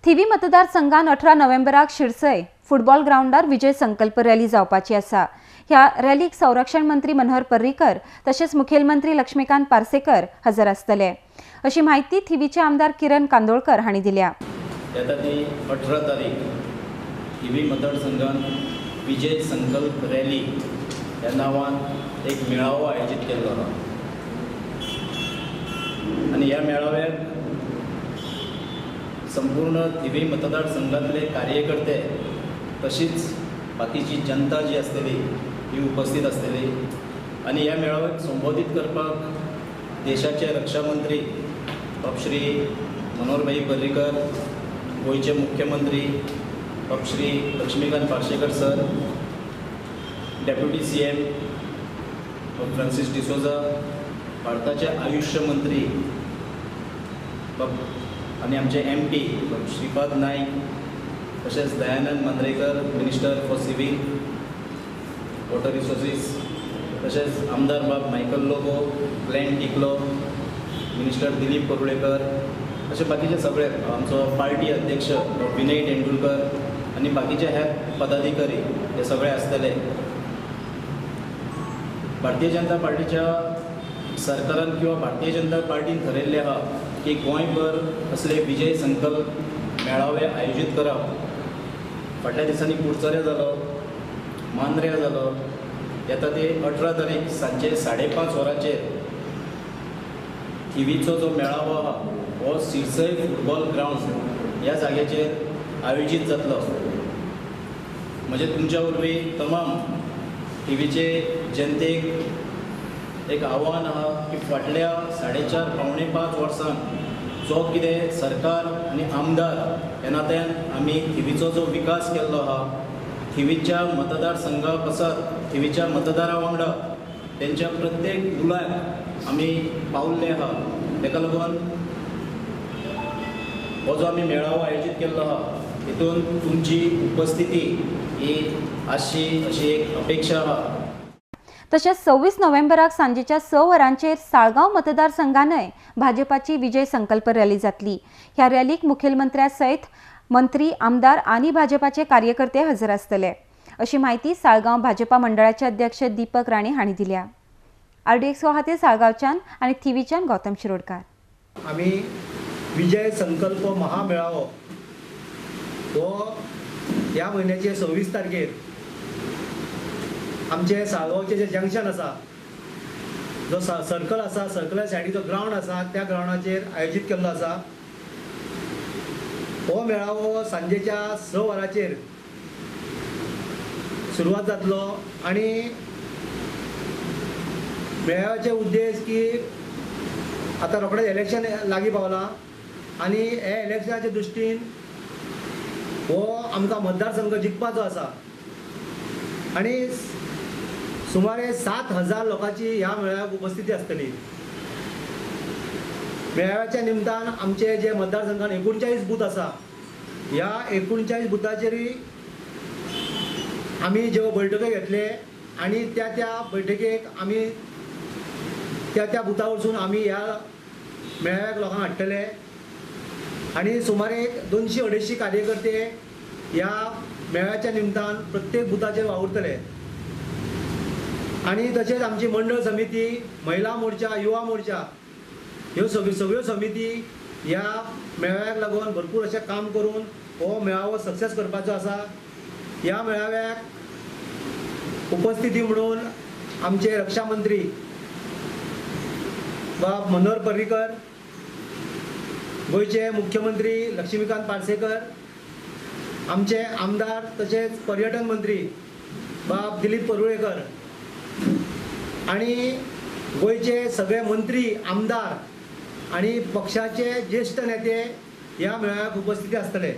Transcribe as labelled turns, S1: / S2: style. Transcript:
S1: थिवी मतदारसंघात 18 नोव्हेंबराक शिरसय फुटबॉल ग्रावंडार विजय संकल्प रॅली जावपाची आसा। ह्या रॅलीक संरक्षण मंत्री मनोहर पर्रीकर तशेंच मुखेलमंत्री लक्ष्मीकांत पार्सेकर हजर आसतले अशी माहिती थिवीचे आमदार किरण कांदोळकर हांणी दिल्या।
S2: येता ती 18 तारीख थिवी मतदारसंघात विजय संकल्प रॅली ह्या नांवान एक मेळावो आयोजीत केल्लो आसा आनी ह्या मेळाव्याक संपूर्ण थिवी मतदारसंघातले कार्यकर्ते तशीच बाकीची जनता जी आसतली ही उपस्थित आसतली आनी ह्या मेळाव्याक संबोधीत करपाक देशाचे रक्षा मंत्री बाब श्री मनोहरभाई पर्रीकर, गोंयचे मुख्यमंत्री बाब Shri Laxmikant Parsekar sir, deputy CM Francis D'Souza, भारताचे आयुष्य मंत्री बाब आनी आमचे MP बाब श्रीपाद नायक, तशेंच Dayanand Mandrekar minister for civil water resources, तशेंच आमदार बाब मायकल लोबो, ग्लॅन टिकलो, मिनिस्टर दिलीप परुळेकर, अशे बाकीचे सगळे आमचो पार्टी अध्यक्ष विनय तेंडुलकर आनी बाकीचे हेर पदाधिकारी हे सगळे आसतले। भारतीय जनता पार्टीच्या सरकारान किंवा भारतीय जनता पार्टीन ठरयल्लें आहा की गोंयभर असले विजय संकल्प मेळावे आयोजीत करप। फाटल्या दिसांनी कुडचऱ्या जालो, मांद्र्या जालो, येता ते 18 तारीख सांजे 5:30 वरांचेर थिवीचो जो मेळावो आहा हो सिरसय फुटबॉल ग्रावंड ह्या जाग्याचेर आयोजीत जातलो। म्हणजे तुमच्या वरवीं तमाम थिवीचे जनतेक एक आव्हान आहा की फाटल्या 4.5 4.75 वर्सांक जो कितें सरकार आनी आमदार ह्या नात्यान आमी थिवीचो जो विकास केल्लो आहा, थिवीच्या मतदारसंघा पासत थिवीच्या मतदारा वांगडा तेंच्या प्रत्येक मुलाक आमी पावल्ले आहा। तेका लागून हो जो आमी मेळावो आयोजीत केल्लो आहा हितून तुमची उपस्थिती ही आसची अशी एक अपेक्षा आहा।
S1: तशेंच 26 नोव्हेंबराक सांजेच्या 6 वरांचेर साळगांव मतदारसंघानय भाजपाची विजय संकल्प रॅली जातली। ह्या रॅलीक मुखेलमंत्र्या सयत मंत्री, आमदार आनी भाजपाचे कार्यकर्ते हजर आसतले अशी माहिती साळगांव भाजपा मंडळाचे अध्यक्ष दीपक राणे हांणी दिल्या। आरडीएक्स खातीर साळगांवच्यान आनी थिवीच्यान गौतम शिरोडकार।
S3: आमी विजय संकल्प महामेळावो हो ह्या म्हयन्याचे 26 तारखेर आमचे साळगांवचे जे जंक्शन आसा, जो सर्कल आसा, सर्कला सायडीचो ग्रावंड आसा, त्या ग्रावंडाचेर आयोजीत केल्लो आसा। हो मेळावो सांजेच्या 6 वरांचेर सुरवात जातलो आनी मेळाव्याचे उद्देश की आतां रोखडेंच इलेक्शन लागीं पावलां आनी हे इलेक्शनाचे दृश्टीन हो आमकां मतदारसंघ जिखपाचो आसा आनी सुमारे 7,000 लोकांची ह्या मेळाव्याक उपस्थिती आसतली। मेळाव्याच्या निमतान आमचे जे मतदारसंघान 39 बूथ आसा, ह्या 39 बुथाचेरय आमी ज्यो बैठको घेतले आनी त्या त्या बैठकेक आमी त्या त्या बुथा वचून आमी ह्या मेळाव्याक लोकांक हाडटले आनी सुमारे 200-250 कार्यकर्ते ह्या मेळाव्याच्या निमतान प्रत्येक बुथाचेर वावुरतले आनी तशेंच आमची मंडळ समिती, महिला मोर्चा, युवा मोर्चा ह्यो सगळ्यो समिती ह्या मेळाव्याक लागून भरपूर अशें काम करून हो मेळावो सक्सेस करपाचो आसा। ह्या मेळाव्याक उपस्थिती म्हणून आमचे रक्षा मंत्री बाब मनोहर पर्रीकर, गोंयचे मुख्यमंत्री लक्ष्मीकांत पार्सेकर, आमचे आमदार तशेंच पर्यटन मंत्री बाब दिलीप परुळेकर आनी गोंयचे सगळे मंत्री, आमदार आनी पक्षाचे ज्येश्ठ नेते ह्या मेळाव्याक उपस्थिती आसतले।